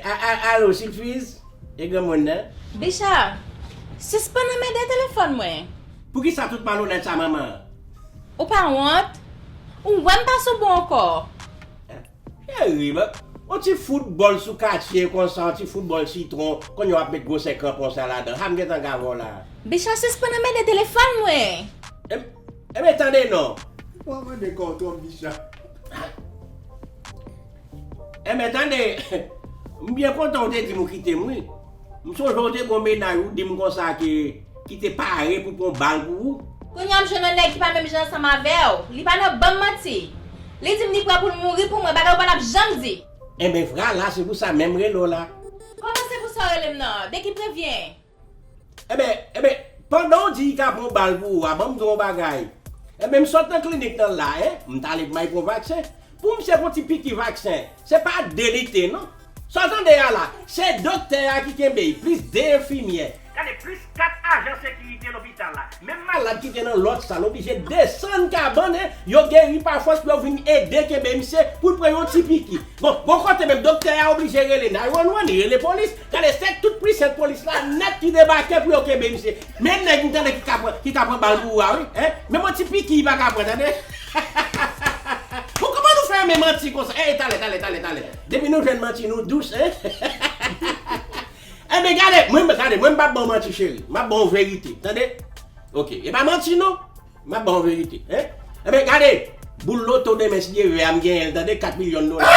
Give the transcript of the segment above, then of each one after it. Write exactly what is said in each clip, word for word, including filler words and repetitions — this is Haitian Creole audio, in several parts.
A, a, alo, Silfiz? E granmoun nan? Bicha, sispann anmède telefòn mwen. Poukisa tout malonèt sa, manman? Ou pa wont? Ou wè m pa sou bon ankò. Cheri, ba, yon ti foutbòl sou katye konsa, yon ti foutbòl sitwon, kounye a w ap met gwosè kranpon sa ladan. Ha, m gentan gave w la. Bicha, sispann anmède telefòn mwen. Em, Enben, tande non. Ou ap mande kò w twòp, Bicha. Enben, tande, m byen kontan ou te di m ou kite m, wi. M sonje ou te gon mennaj ou di m konsa ke ki te pare pou pran bal pou ou. Kounye a m jwenn yon nèg ki pa menm jan ansanm avè w. Li pa nan ban m manti. Li di m li prè pou l mouri pou mwen, bagay ou pa t ap janm di. Enben, vwala, se pou sa menm m rele w la. Kòman se pou sa w rele m nan? De ki prevyen? Enben, enben, pandan w di li ka pran bal pou ou a, ban m di w yon bagay. Enben, m sot nan klinik nan la, en, m t ale pou m al pran vaksen. Pou misye pran ti piki vaksen, se pa de li te non. Sa w tande a la, se doktè a ki kenbe l, plis de enfimyè. Gade, plis kat ajan sekirite lopital la. Menm malad ki te nan lòt sal oblije desann kabann, en, yo geri pa fòs pou yo vin ede kenbe misye pou l pran yon ti piki. Bon, bò kote menm, doktè a oblije rele nine one one, li rele polis. Gade, se tout puisans polis la nèt ki debake pou yo kenbe misye. Men nèg m tande ki ka pran, ki ka pran bal pou ou a, wi, en? Menm yon ti piki li pa ka pran, tande? Bon, kòman nou fè renmen manti konsa? Ey, talè, talè, talè, talè. Depi nou jwenn manti, nou dous, en? Enben, gade, mwen, gade, mwen m p ap ba w manti, cheri. M ap ba w verite, tande? Oke, e pa manti, non. M ap ba w verite, en? Enben, gade, boul loto demen, si Dye vle a, m genyen l, tande, kat milyon dola.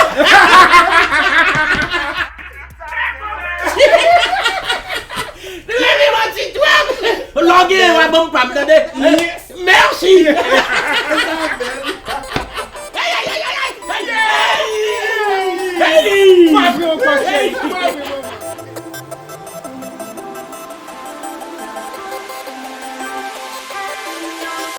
Li renmen manti twòp. Lè w genyen, w a ban m pa m, tande? Mèsi. Ay, ay, ay, ay, ay, ay. Hey! Hey! Kwape ankò, cheri, kwape.